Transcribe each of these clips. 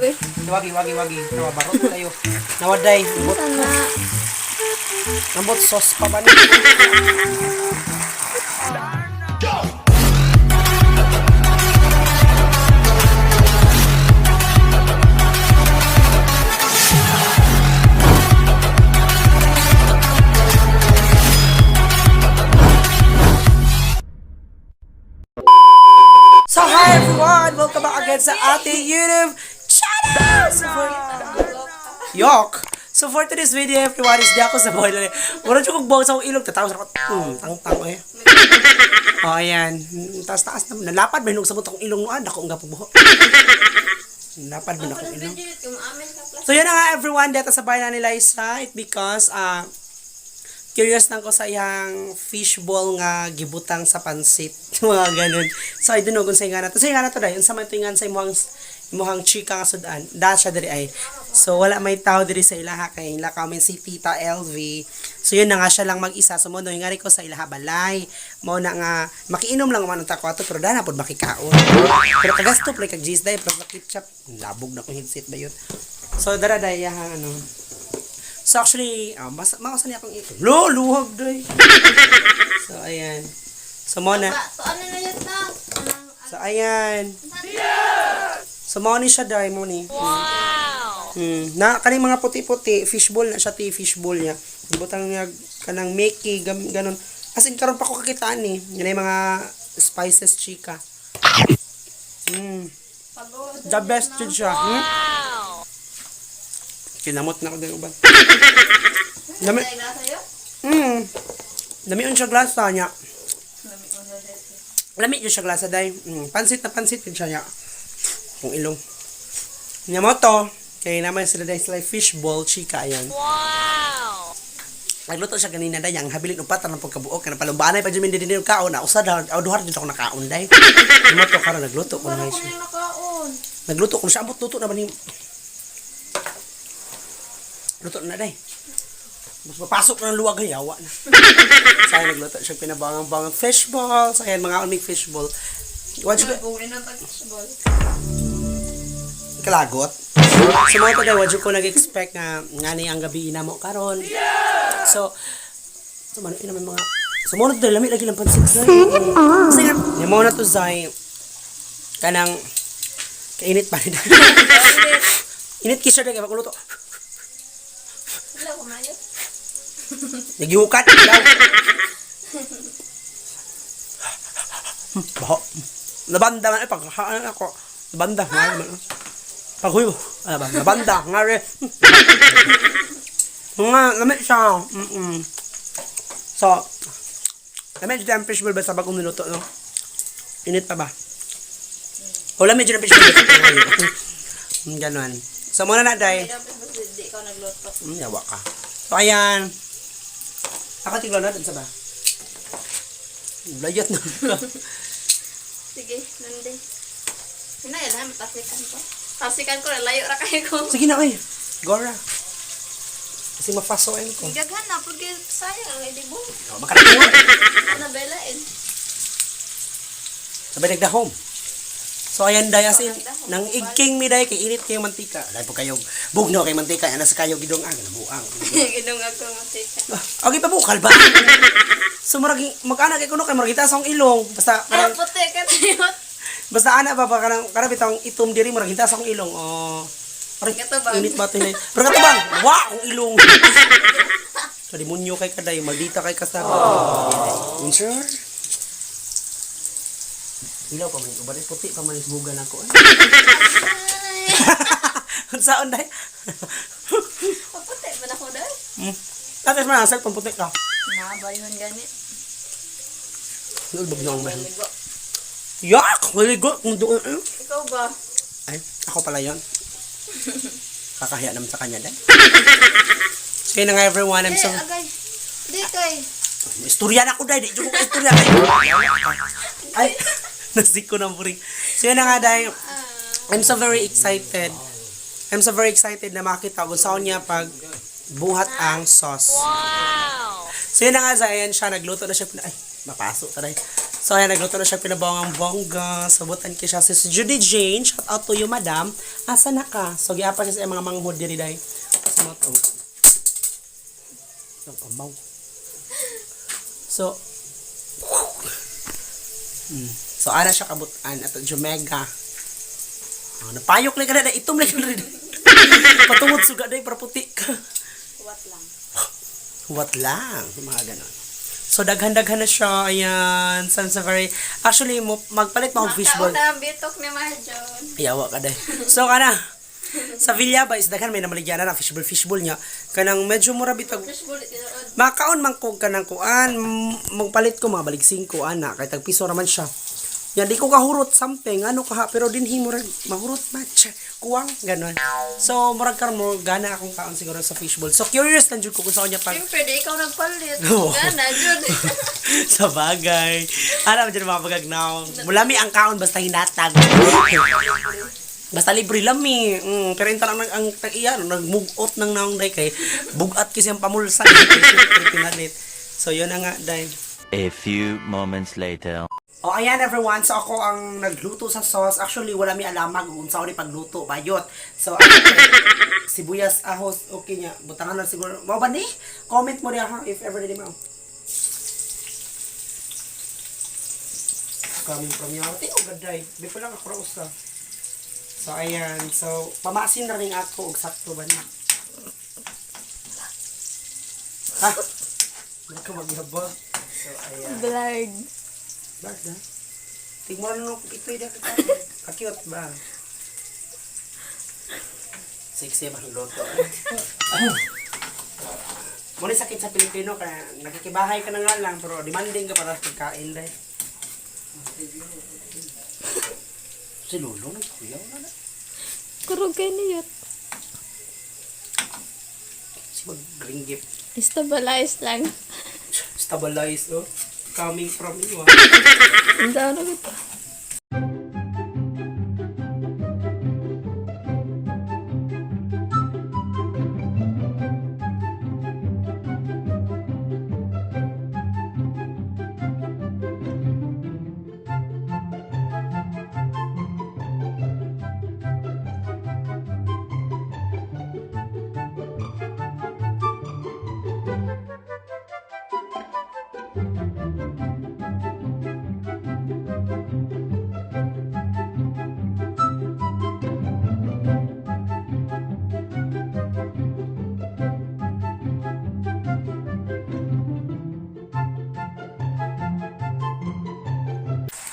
Uy, Wagi, wagi, wagi. Nawa, barot kayo. Nawaday. Ambot, sana. ambot sauce pa ba ni? So hi everyone! Welcome back again sa ating YouTube channel! Yok! So for today's video everyone, is di ako sa boiler. Mura siya kong buwag sa akong ilog. Tatawa sa ako. Tang-tang eh. Oh, ayan. Taas-taas na. Nalapad ba yung sa akong ilong noon? Dako ang gapong buho. Nalapad ba na akong ilong? So yun na nga everyone, dito sa bahay na ni Liza, it because curious lang ko sa iyang fishball nga gibutang sa pansit. Mga ganun. So I don't know kung sa nga na to. Sa nga na to dahil, unsa man to nga sa imuhang imuhang chika nga sudan. Da siya diri ay. So wala may tao diri sa ilaha kay ila kami si Tita LV. So yun na nga siya lang mag-isa. So mo no nga ko sa ilaha balay. Mo na nga makiinom lang man ang tako ato pero dana pod makikaon. Pero kagasto play kag gis day pero sa ketchup labog na kong headset ba yun. So dara day iyahang ano. So actually, mas mausa niya akong lo luhag day. So ayan. So mo na. To ano na yun na? So ayan. So mo ni siya day mo ni. Wow. Na kaning mga puti-puti, fishball na siya ti fishball niya. Gibutang niya kanang Mickey ganon. As in karon pa ko kakitaan ni. Yan ay mga spices chika. The best jud siya. Kinamot na ko din uban. Dami. Dami siya glasa niya. Lami jud siya glasa day. Pansit na pansit jud siya niya. Kung ilong. Nya mo to. Kay naman sila day sila fishball chika ayan. Wow. Nagluto siya ganina day ang habilin upat ang pagkabuok kana palumbaanay pa jud min dinhi kaon na usa daw aw duha jud ako nakaon day. Nya mo to karon nagluto ko na siya. Nakaon. Nagluto ko siya ambot luto na ba ni. Luto na day. Mas mapasok na ng luwag ay yawa na. Sayang nagluto siya pinabangang-bangang fishball. So ayan mga unig fishball. What you Buhay ng pag-fishball. kalagot? So mga tagay, what you ko nag-expect nga nga ni ang gabi na mo karon. So so man ina may mga so mo na to lami lagi lang pansit zay. Sige, ni mo na to zay. Kanang kainit pa rin. Init kisar day kay pagluto. Wala ko mayo. Nagihukat daw. Baho. Nabanda man ay paghaan ako. Nabanda nga man. Paghuy mo. Ano ba? Nabanda nga re. Nga lami siya. So, lami siya ang fishball basta bagong niluto, no? Init pa ba? O lami siya ang fishball basta ngayon. Ganon. So, muna na, day. Hindi ikaw nagluto. Yawa ka. So, ayan. Ako tiglo na dun sa ba? Layot na. Sige, nandin. Hinaya na, matasikan ko. Tasikan ko, layo ra kayo ko. Sige na, ay. Gora. Kasi mafasoin ko. Gaghan na, pag sayang ang hindi mo. Oh, makarating. Ano belain? Sabay nagdahom. So, ayan, day. As in, nang igking mi, day, kay init kayo mantika. Dahil po kayo, bugno kay mantika. Yan, nasa kayo gidong ang, nabuang. Ginong ako matika. Ah, okay pa bukal ba? So, murag, mag-anak kay kuno kay murag sa akong ilong. Basta, Ay, kanang, puti ka na. Basta ana ba ba kanang kanang bitang itom diri murag hinta sa akong ilong. Oh. Aray, Katubang. init ba ito? Pero katubang, wa akong ilong. So, demonyo kay kaday, maldita kay kasama. Oh. Sure. Ilaw pa man ito, puti pa man isbugan ako. Eh. Unsaon day? Paputi man ako dahil. Tapos man ang cellphone puti ka. Na, bayhon gani. Nulbog na ang bahan. Maligo. Yak! Maligo! Kung doon. Eh. Ikaw ba? Ay, ako pala yon. Kakahiya naman sa kanya din. So yun na nga everyone, I'm Di, so... agay. Di kay. Istorya na ako dahil, di ko istorya kayo. Ay, nasiko na po rin. So yun na nga dahil, I'm so very excited. I'm so very excited na makita kung saan niya pag buhat ang sauce. Wow! So yun na nga, ayan siya, nagluto na siya. Ay, mapasok taray. So ayan, nagluto na siya pinabangang bongga. Sabutan kay siya si Judy Jane. Shout out to you, madam. Asa na ka? So giapa siya sa iyang mga manghod diri day. Sumot oh. Ang amaw. So, So ana siya kabutan ato Jomega. Oh, napayok lang ka na, itom lang ka na rin. Patungod suga day para puti ka. Huwat lang. Huwat lang, mga ganon. So daghan-daghan na siya, ayan, sa very, actually, mo, magpalit mo og fishball. Makauna ang bitok ni Marjon. Yawa ka day. So kana, sa Villaba is daghan may namaligyan na fishball fishball niya. Kanang medyo mura bitag Fishball tinuod. makaon man ko kanang kuan, magpalit ko mga balig 5 ana kay tag piso ra man siya. Yan di ko kahurot something ano kaha pero dinhi murag mahurot match kuwang ganon. So murag karon mo gana akong kaon siguro sa fishball. So curious lang jud ko kung saan niya pag Siyempre, di ikaw nagpalit. Oo. Gana, jud. sa bagay. Alam dyan mga pagagnaw. Mulami ang kaon basta hinatag. Basta libre lami. Pero inta lang ang tag-iya, no, nagmugot ng naong day kay bugat kasi ang pamulsa. Kay syempre pinalit. So yun na nga day. A few moments later. O ayan everyone, so ako ang nagluto sa sauce. Actually, wala mi alamag kung unsa ni pagluto, bayot. So ako, sibuyas, ahos, okay niya. Butangan lang siguro. Mao ba ni? Comment mo riya ha if ever dili mao. Coming from your Tiyo gaday. Before lang ako ra usa. So ayan, so pamasin na rin ako og sakto ba ni. Ha? Wala ka maglaba. So ayan. Blurred. Bakit na? Tignan mo nung ito'y dahil ka-cute ba? Sexy man ang loto. Muna sakit sa Pilipino kaya nakikibahay ka na nga lang pero demanding ka para sa pagkain dahil. Si Lolo nagkuyaw na na. Kurog kay niyot. Si magringgip. Stabilize lang. Stabilize, oh. Coming from you, ah. Ang daw na ito.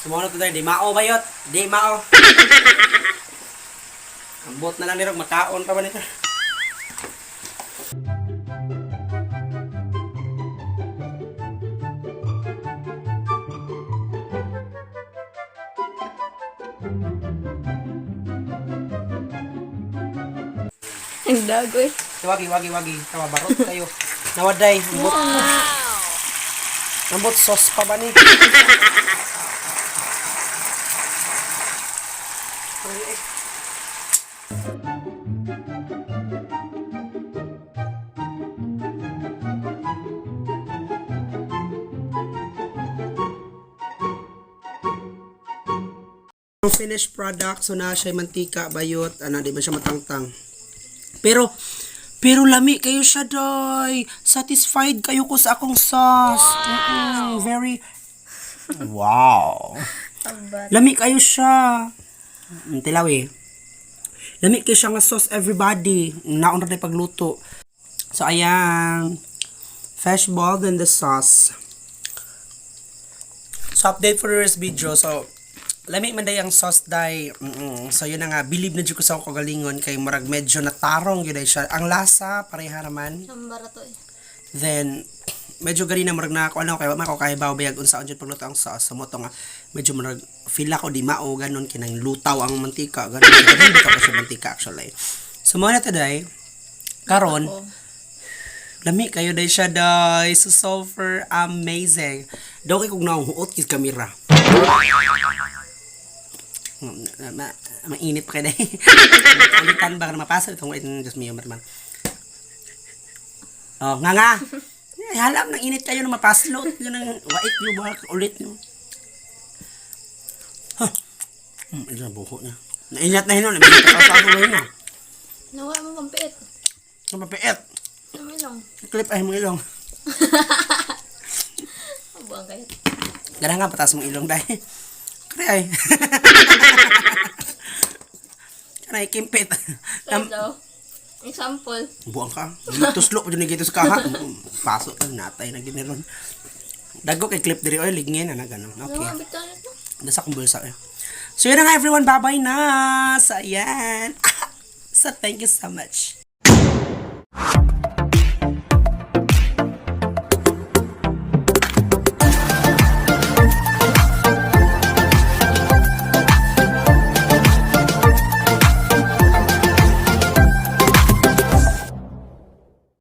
Sumunod to di mao bayot, di mao. Ambot na lang nirog makaon pa ba nito. Ang dagoy. Wagi wagi wagi, tawa barot kayo. Nawaday, ambot. Ambot sauce pa ba ni? Ang finished product, so na siya mantika, bayot, ano, di ba siya matangtang. Pero, pero lami kayo siya, doy. Satisfied kayo ko sa akong sauce. Very, wow. Lami kayo siya. Tilaw eh. Lami kayo siya nga sauce, everybody. Naon na pagluto. So, ayan. Fresh ball then the sauce. So, update for this video. So, lami man day ang sauce day. So, yun na nga. Believe na jud ko sa akong kagalingon kay murag medyo natarong yun ay siya. Ang lasa, pareha naman. Sambara to eh. Then, medyo gani na murag na ako ano kay wa man ko kay baw bayag unsaon jud pagluto ang sauce. So mo to nga medyo murag feel ako di mao ganon kinang lutaw ang mantika ganon. Hindi ka pa siya mantika actually. So mo na today karon lami kayo day siya day. So super amazing. Daw kay kog naong huot kis kamera. Mainit pa kay day. Ulitan ba ka na mapasa itong Diyos mio man. Oh, nga nga. Ay, halam nang init kayo na mapaslot yun ang wait nyo ba ulit nyo. Ha. Ito na buho niya. Nainat na hinon. Nainat na sa ako na. Nawa mo kang piit. Ang papiit. Ang ilong. Clip ay mong ilong. Buang kayo. Ganahan nga pataas mong ilong dahil. Kaya ay. Kanay kimpit. Sorry daw. Example. Buang ka. Tuslo pa dyan sa kaha. Paso ka natay na giniron. Dago kay clip diri oy ligngin na ganun. Okay. Nawa, bitanit na. Nasa akong bulsa eh. So yun na nga, everyone, bye-bye na. So ayan. So thank you so much.